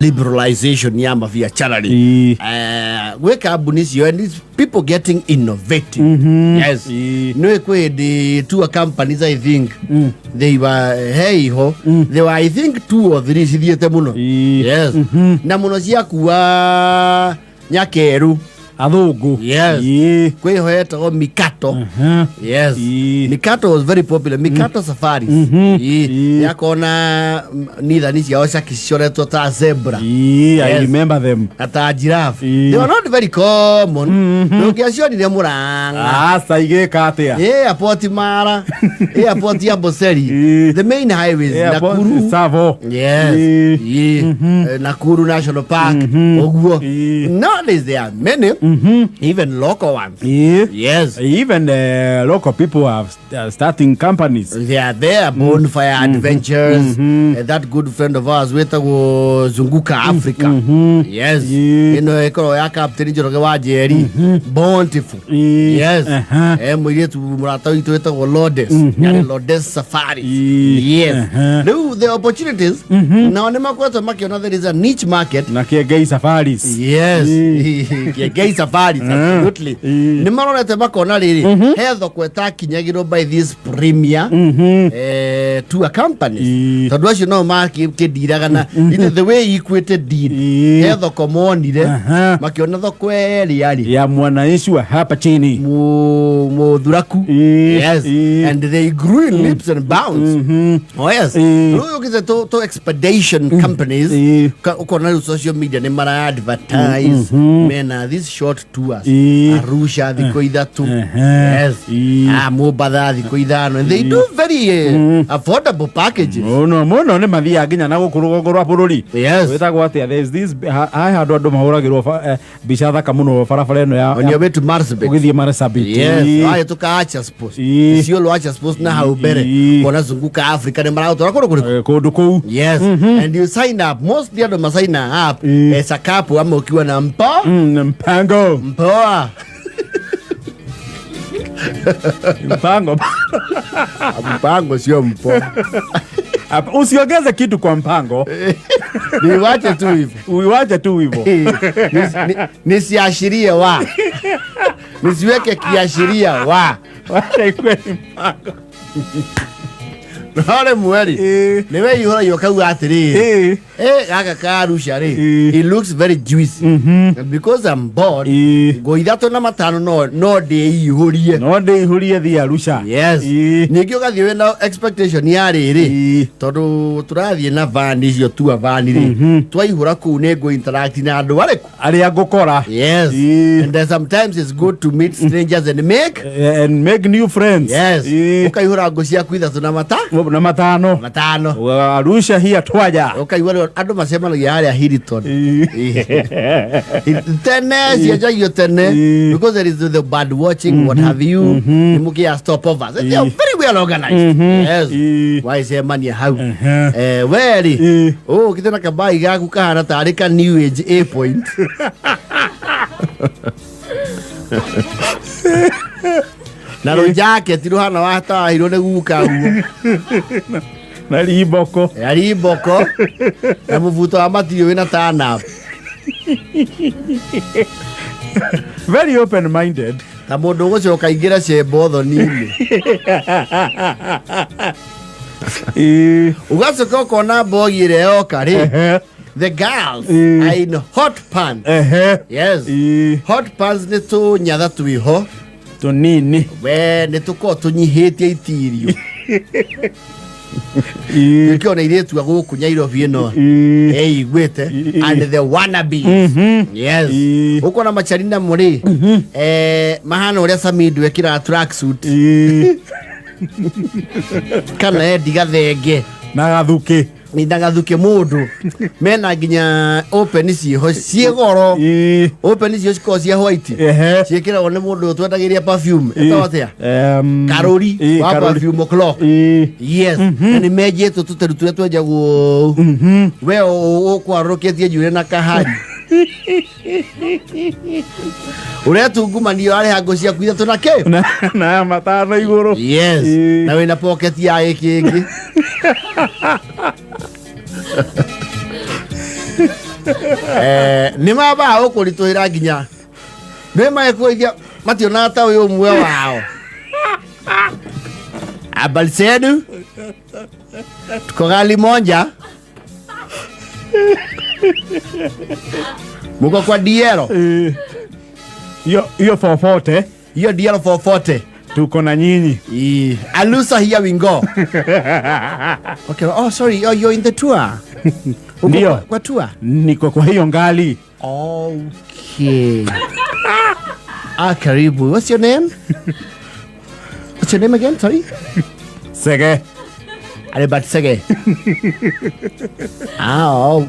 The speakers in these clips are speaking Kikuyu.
Liberalization ya mabiacara rĩ, gwĩ kambuni icio and it's people getting innovative. Yes. Nĩ kwĩ hĩndĩ tour companies, I think they were, hey ho, they were, I think, two or three cithiĩte mũno. Yes, na mũno ciakua nyakeru. Athũngũ. Yes. Kwĩ ho yetagwo Mikato. Yes. Mikato was very popular, Mikato Safaris. Yakona nithani ciao ciakicoretwo ta zebra. I Yes. remember them. Na ta giraffe. They were not very common. Ndũngĩacionire Mũrang'a. Aca, igĩka atĩa? Airport Mara, airport ya Amboseli, the main highways. Airport, Nakuru. Tsavo. Yes. Nakuru National Park ũguo. Nowadays there are many, even local ones. Yes. Even local people are starting companies. They are there, Bonfire Adventures, that good friend of ours wĩtagwo Zunguka Africa. Yes. Ĩno ĩkoragwo ya Captain Njoroge wa Njeri, Bountiful. Yes. Mũirĩtu mũrata witũ wĩtagwo Lodes, yarĩ Lodes Safaris. Yes. Rĩu the opportunities nao nĩ makoretwo makĩona there is a niche market. Na Kĩengei Safaris. Yes, Kĩengei Safaris, absolutely. Nĩ marorete makona rĩrĩ he thoko ĩtakinyagĩrwo by this premier tour companies, tondũ acio no makĩndiraga na the way Equity did. He thoko monire, makĩona thoko ĩrĩa rĩ ya mwananchi wa hapa chini. Muthuraku. Yes. And they grew in leaps and bounds. Oh yes. Rĩu ũkĩte to expedition companies, ũkona rĩu social media nĩ mara advertise mena these short tours. Arusha thikũ 3. Yes. Ah, Mombasa thikũ 5, and they do very affordable packages. Mũno mũno, nĩ mathiaga nginya na gũkũ rũgongo rwa bũrũri. Yes. Wĩtagwo atĩa? There's this haha handũ andũ mahũragĩrwo mbica thaka mũno, barabara ĩno ya On your way to Marsabit. Ũgĩthiĩ Marsabit. Yes, wahĩtũka Archers Post. Isiolo Archers Post na hau mbere. Kona Zunguka Africa nĩ maragũtwara kũndũ kũrĩkũ? Kũndũ kũu. Yes, and you sign up. Mostly andũ ma sign up as a couple ama ukiwa na mpo Mpango. Mpoa. Mpango. Mpango sio mpoa. Usiongeze kitu kwa mpango. Niwache tu hivyo. Uiwache tu hivyo. Nisiashirie wa, nisiweke kiashiria wa. Wacha ikuwe ni mpango. No rĩmwe rĩ, nĩ weihũragia ũkauga atĩrĩrĩ, gaka ka Arusha rĩ, it looks very juicy. And because I'm bored, ngũ 3 na 5 no ndĩihũrie. No ndĩihũrie thiĩ Arusha. Yes. Ningĩ ũgathiĩ wĩna expectation ya rĩrĩ, tondũ tũrathiĩ na van icio tua van rĩ, twaihũra kũu nĩ ngũ interact na andũ arĩkũ? Arĩa ngũkora. Yes. And then sometimes it's good to meet strangers and make And make new friends. Yes. Ũkaihũra ngũ ciaku 3 na mata Na 5. 5. Arusha hiya twaja. Ũkaigua rĩu andũ macemanagia harĩa Hilton. Tene cianjagio tene, because there is the bird watching, what have you, nĩ mũkĩa stopovers. They are very well organized. Yes. Wagĩcemania hau. We rĩ, ũkĩte na kabai gaku kahana tarĩ ka new age A point. Na rũjaketi rũhana watahirwo nĩ guka guo. Na rimboko. Ya rimboko na mũbuto wa matirio wĩna tana. Very open minded. Ta mũndũ ũgũcoka ingĩra cembo thoni-inĩ. Ũgacoka ũkona mbogi ĩrĩa yoka rĩ, the girls are in hot pants. Yes. Hot pants nĩ tũnyatha twĩho. Tũnini. We nĩ tũkorwo tũnyihĩtie itirio. Nĩkĩo na irĩtu a gũkũ Nyairobi ĩno eiguĩte and the wannabes. Yes. Ũkona machari namo rĩ, mahana ũrĩa Samido ekĩraga tracksuit kana endi gathenge. Na gathukĩ. Na gathukĩ, mũndũ mena nginya open ciĩho ciĩ goro. Open icio cikoragwo cia white, ciĩkĩragwo nĩ mũndũ ũtwendagĩria perfume ĩtagwo atĩa? Karũri wa Karũri. Perfume o'clock. Yes, na nĩ menjĩtwo tũteru tũrĩa twenjagwo we ũkwarũrũkĩtie njuĩrĩ na kahari ũretungumanio arĩha ngũ ciaku 3 na kĩ. Na 5 igũrũ. Yes. Na wĩna pocket ya ĩkĩngĩ. Nĩ mambaga gũkũritũhĩra nginya nĩ magĩkũgeithia mationaga ta ũyũ ũmwe wao. Habari zenu, tuko gari moja, muko kwa DL. Hiyo hiyo 440. Hiyo DL 440. Tuko na nyinyi. Alusa, here we go. Okay, oh sorry, oh, you're in the tour. Uko Ndio. kwa tour. Niko kwa hiyo ngali. Okay. Ah, karibu. What's your name? What's your name again? Sorry. Sege. Albert Sege. Ah, oh,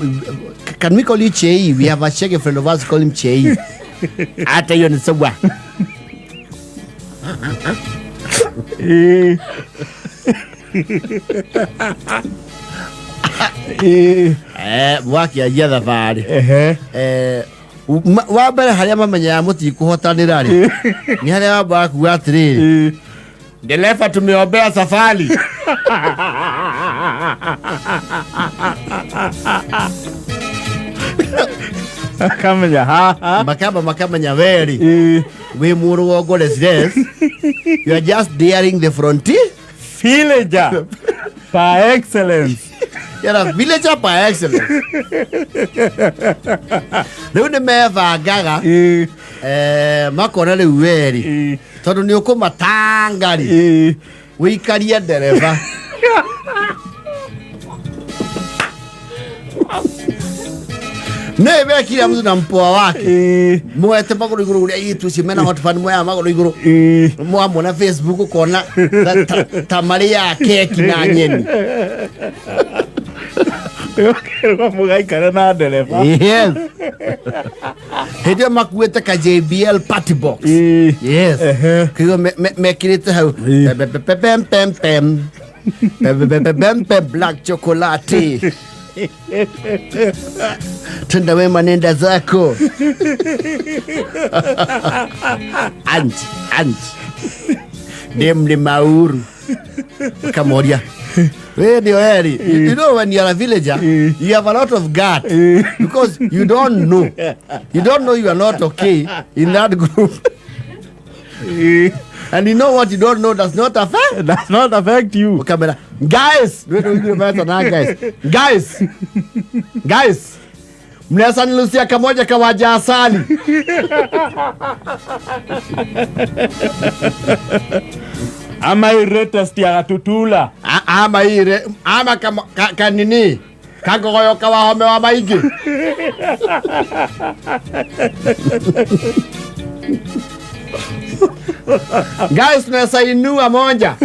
can we call you Chei? We have a Chege friend of ours, call him Chei. Hata hiyo ni sawa. Mwakianjia thabarĩ. Wa mbere harĩa mamenyaga mũtikũhotanĩra rĩ, nĩ harĩa wambaga kuga atĩrĩrĩ, "Dereva, tumeombea safari." Akamenya haha. Makamba makamenya weri wĩ mũrũgongo residence, you are just daring the frontier. Villager par excellence. You're a villager par excellence. Rĩu nĩ mebangaga, makona rĩu weri tondũ nĩ ũkũmatanga rĩ, wĩikarie ndereba. Nĩ mekire mtu na mpoa wake mwete magũrũ igũrũ ũrĩa itu ũcio mena hot pan moyaga magũrũ igũrũ. Mwamona Facebook ũkona ta marĩaga keki na nyeni. Ũkerwo mũgaikara na ndereba. Yes, hĩndĩ ĩyo makuĩte ka JBL party box. Yes. Kĩguo mekĩrĩte hau. Pem pem pem pem pem pem pem, black chocolate, tenda wema nenda zako, anji anji dem ni mauru kamoria Radio Eri, you know when you are a villager, you have a lot of gut because you don't know. You don't know you are not okay in that group. And you know what you don't know does not affect. Does not affect you. Ukamera, guys, guys, guys, guys, mnaweza nilusia kamoja kawaja asali. Ama iretest ya Gatutula. Ama ire ama kama kanini kagogoyo kawahome wa maingĩ. Guys, tunaweza inua moja.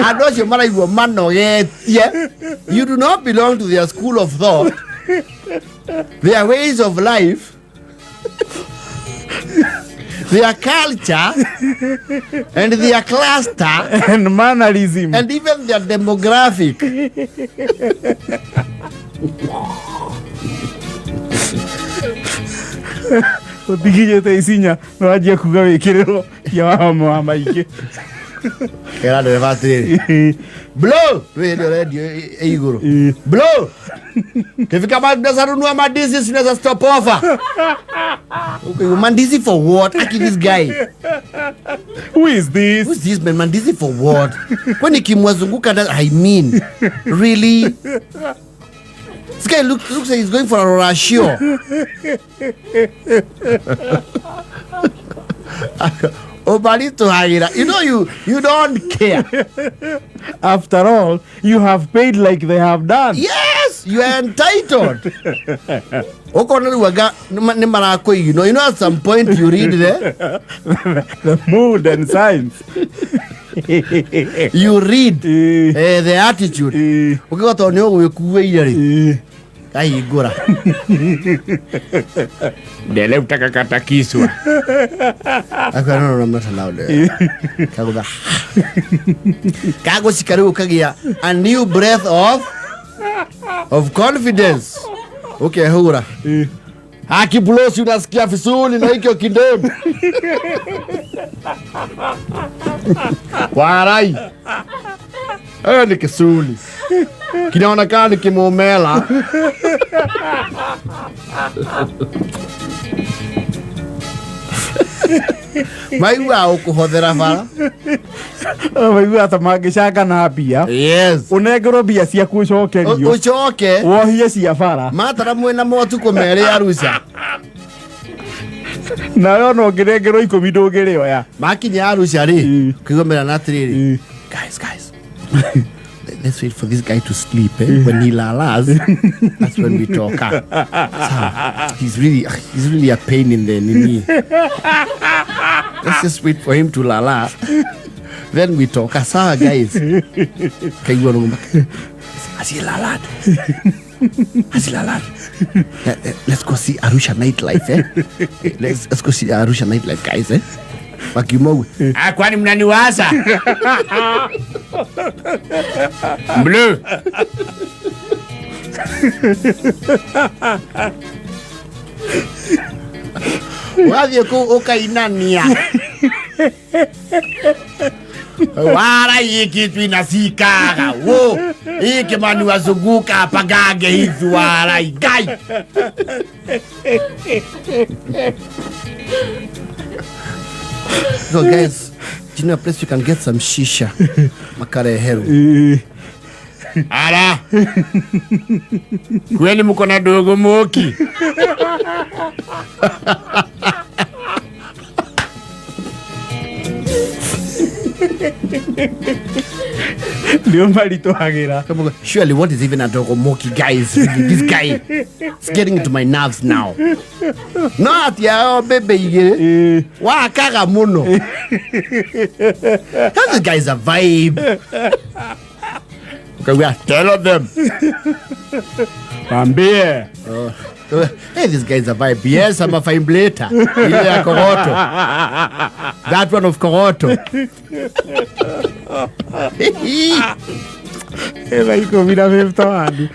Andũ acio maraigua manogetie. You do not belong to their school of thought, their ways of life, their culture and their cluster and mannerism and even their demographic. Ũtigithĩte isinya nĩwanjia kuga wĩkĩrĩrwo kia wahoma wa maingĩ. Kera ndereba atĩrĩrĩ, "Blow rĩ ĩrĩa redio ĩ igũrũ, blow kifika mahali tunaweza nunua mandizi, tunaweza stop over." Okay, mandizi for what? Aki, this guy. Who is this? Who's this man? Mandizi for what? Kwani kimwazunguka I mean, really? This guy looks like he's going for a ratio. Obarito. You know you don't care. After all, you have paid like they have done. Yes, you are entitled. Okona rĩu anga nĩ marakũigino. You know at some point you read the mood and signs. You read the attitude. Ũkĩgwa tondũ nĩ ũgwĩkuĩire rĩ, kahingũra Ndele utakakata kiswa. Akauga, "No, no, no, I'm not allowed." Kagũtha kagũcika rĩu ũkagĩa a new breath of confidence, ũkehũra akibulosi, unasikia vizuri na hikyo kidemu warai. Eh, ni kisuli kinaonekana ni kimumela. Maiguaga ũkũhothera bara. Maiguaga ta mangĩcanga na mbia. Yes. Ũnengerwo mbia ciaku ũcokerio. Ũcoke. Wohie cia bara. Matara mwĩna motukũ merĩ Arusha. Nawe ona ũngĩnengerwo 10 ndũngĩrĩoya. Makinya Arusha rĩ, kĩigua merana atĩrĩrĩ, guys, guys, let's wait for this guy to sleep, eh? When he lalas, that's when we talk. Ah. So, he's really a pain in the nini. Let's just wait for him to lala, then we talk. Ah, sawa guys. Kaigua nũgũ, has he lalad? Has he lalad? Let's go see Arusha nightlife, eh? Let's go see Arusha nightlife, guys, eh? Wakiuma ũguo. Ah, kwani mnaniwaza blue? Wathiĩ kũu ũkainania Wala hii kitu inasikaga wo hii kimani wazunguka pagange hivi wala gai. So guys, do you know a place you can get some shisha? Makareheru. Ala, kweli mko na dogo moki? Nĩo maritũhagĩra. Surely what is even a dogomoki, guys? Really, this guy is getting into my nerves now. No ati ao bebe igĩrĩ. Wakaga mũno. This guy's a vibe. Okay, we are Tell them. Ambie. Hey, this guy's a vibe. Yes, I'm a vibrator. Ile ya Koroto. That one of Koroto. Thaa 10 na 51.